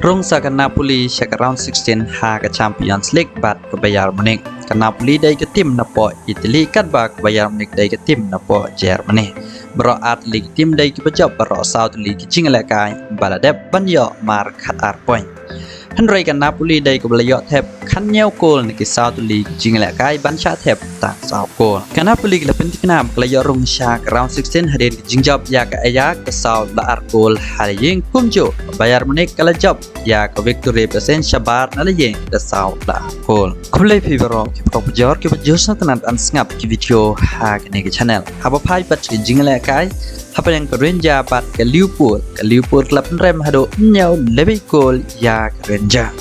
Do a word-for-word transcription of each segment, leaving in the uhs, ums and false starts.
Rung sa ka Napoli sha ka round sixteen ha ka Champions League bad ka Bayern Munich. Ka Napoli dei ka tim napoh Italy katba ka Bayern Munich dei ka tim napoh Germany. Baroh ar tylli ki tim dei kiba jop baroh saw tylli ki jingïalehkai ba la dep ban ïoh mar khat ar point. Hynrei ka Napoli dei kaba la ïoh thep khathynñiew kol na ki saw tylli ki jingïalehkai ban shah thep tang saw kol. Ka Napoli ka la pynthikna ba ka la ïoh rung sha ka round sixteen hadien ka jingjop ïa ka Ajax da saw la ar kol ha la ïing, kumjuh ka Bayern Munich ka la jop ïa ka Viktoria Plzen shabar na la ïing da saw la ar kol. Khublei phi baroh ki pathok pajor kiba ju sngewtynnat ban sngap ki video ha kane ka channel. Haba phai pat ki jingïalehkai hapdeng ka Rangers bad ka Liverpool, ka Liverpool ka la pynrem haduh hynñiew lebei kol ïa ka Rangers.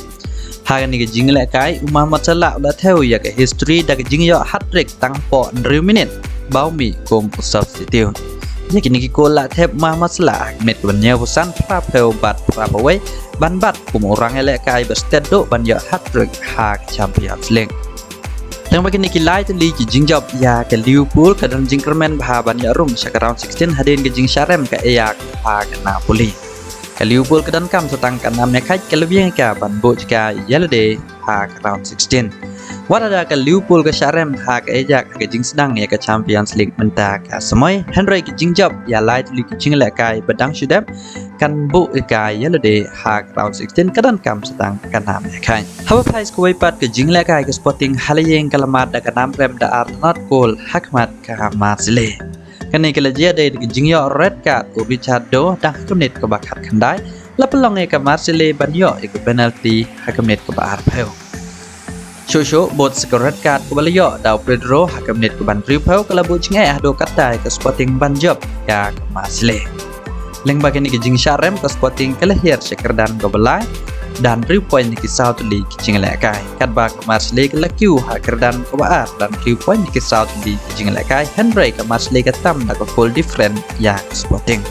Ha kane ka jingïalehkai u Mohamed Salah u la thew ïa ka history da ka jingïoh hat-trick tang hapoh hynriew minit ba u mih kum u substitute. Ïa kine ki kol la thep u Mohamed Salah ha ka minit kaba hynñiewphew san, phraphew bad phraphew wei, ban bat kum u rangïalehkai ba stet duh ban ïoh hat-trick ha ka Champions League. Tang ba kine ki lai tylli ki jingjop ïa ka Liverpool ka don jingkyrmen bha ban ïoh rung sha ka round sixteen hadien ka jingshah rem ka Ajax ha ka Napoli. Ka Liverpool ka donkam sa tang ka nam ïa khaid ka la biang ïa ka ban buh jaka ïa lade ha ka round sixteen. Wat lada ka Liverpool ka shah rem ha ka Ajax ha ka jingsdang ïa ka Champions League mynta ka samoi, hynrei ka jingjop ïa lai tylli ki jingïalehkai ba dang shu dep kan buh ïa ka ïa lade ha ka round sixteen, ka donkam sa tang ka nam ïa khaid. Haba phai sa kawei pat ka jingïalehkai, ka Sporting ha la ïing ka la mad da ka nam rem da ar tnat kol ha khmat ka Marseille. Kane ka la jia dei da ka jingïoh red card u Richard Doh tang ha ka minit kaba khatkhyndai, la pynlong ïa ka Marseille ban ïoh ïa ka penalty ha ka minit kaba arphew. Shuh shuh bud sa ka red card kaba la ïoh da u Pedro ha ka minit kaba hynriewphew ka la buh jingeh haduh katta ïa ka Sporting ban jop ïa ka Marseille. Lyngba kane ka jingshah rem, ka Sporting ka la hiar sha kyrdan kaba lai da hynriew point na ki saw tylli ki jingïalehkai, katba ka Marseille ka la kiew ha kyrdan kaba ar da hynriew point na ki saw tylli ki jingïalehkai, hynrei ka Marseille ka tam da ka goal different ïa ka Sporting.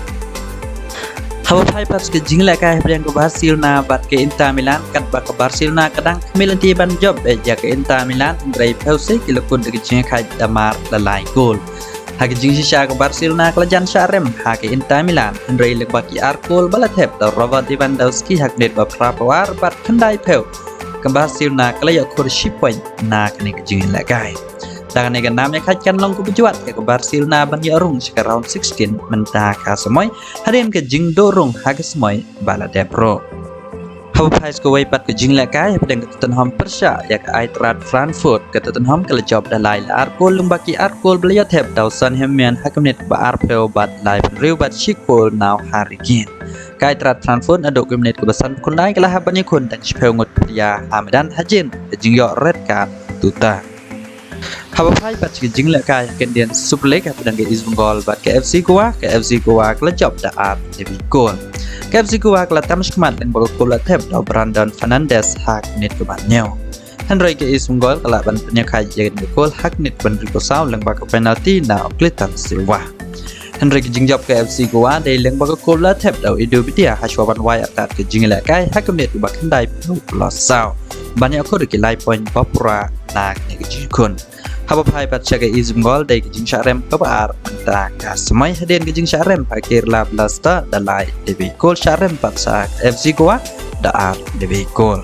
Haba phai pat sa ka jingïalehkai hapdeng ka Barcelona bad ka Inter Milan, katba ka Barcelona ka dang khmih lynti ban jop ïa ka Inter Milan, hynrei phew se ki la kut da ka jingkhaid da mar la lai kol. Ha ka jingshisha ka Barcelona ka la jan shah rem ha ka Inter Milan, hynrei lyngba ki ar kol ba la thep da u Robert Lewandowski ha ka minit ba phraphew ar bad khyndaiphew, ka Barcelona ka la ïoh khur shi point na kane ka jingïalehkai. Da kane ka nam ïa khaid kan long kaba jwat ïa ka Barcelona ban ïoh rung sha ka round sixteen mynta ka samoi, hadien ka jingduh rung ha ka samoi ba la dep ruh. Haba phai sa kawei pat ka jingïalehkai hapdeng ka Tottenham pyrshah ïa ka Eintracht Frankfurt, ka Tottenham ka la jop da lai la ar kol lyngba ki ar kol ba la ïoh thep da u Son Heung-min ha ka minit ba arphew bad laiphew hynriew bad shi kol na u Harry Kane. Ka Eintracht Frankfurt naduh ka minit kaba sanphew khyndai ka la hap ban ïakhun tang shiphew ngut phew ïa ha madan hadien ka jingïoh red card duta. Haba phai pat sha ka jingïalehkai ha ka Indian Super League hapdeng ka East Bengal bad ka F C Goa, ka F C Goa ka la jop da ar lebei kol. Ka F C Goa ka la tam shakhmat lyngba ka kol la thep da u Brandon Fernandes ha ka minit kaba hynñiew. Hynrei ka East Bengal ka lah ban pynïakhun ïa ka kol ha ka minit ba hynriewphew saw lyngba ka penalty na u Clayton Silva. Hynrei ka jingjop ka F C Goa dei lyngba ka kol la thep da u Edu Budia hashwa ban wai artat ka jingïalehkai ha ka minit ba khyndaiphew plus saw ban ïakhun ki lai point ba pura na kane ka jingïakhun. Haba phai pat sha ka East Bengal dei ka jingshah rem kaba ar mynta ka samoi hadien ka jingshah rem ha Kerala Blasters da lai lebei kol, shah rem pat sha ka F C Goa da ar lebei kol.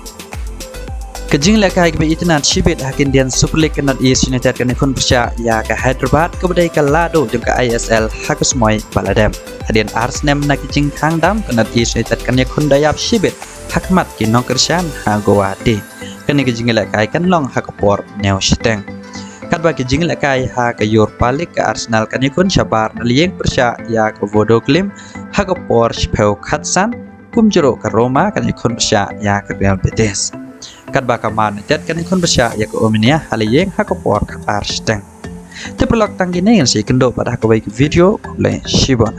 Ka jingïalehkai kaba itynnad shibit ha ka Indian Super League, ka North East United kan ïakhun pyrshah ïa ka Hyderabad kaba dei ka la duh jong ka I S L ha ka samoi ba la dep. Hadien ar snem na ki jingkhang dam, ka North East United kan ïakhun da ïap shibit ha khmat ki nongkyrshan ha Guwahati. Kane ka jingïalehkai kan long ha ka por hynñiew shiteng. Katba ka jingïalehkai ha ka Europa League, ka Arsenal kan ïakhun shabar na la ïing pyrshah ïa ka Bodo Glimt ha ka por shiphew khatsan. Kumjuh ruh ka Roma kan ïakhun pyrshah ïa ka Real Betis. Katba ka Man United kan ïakhun pyrshah ïa ka Arminia ha la ïing ha ka por khatar shiteng. Te paralok, tang kine ngin sa ïakynduh pat ha kawei ka video. Khublei shibun.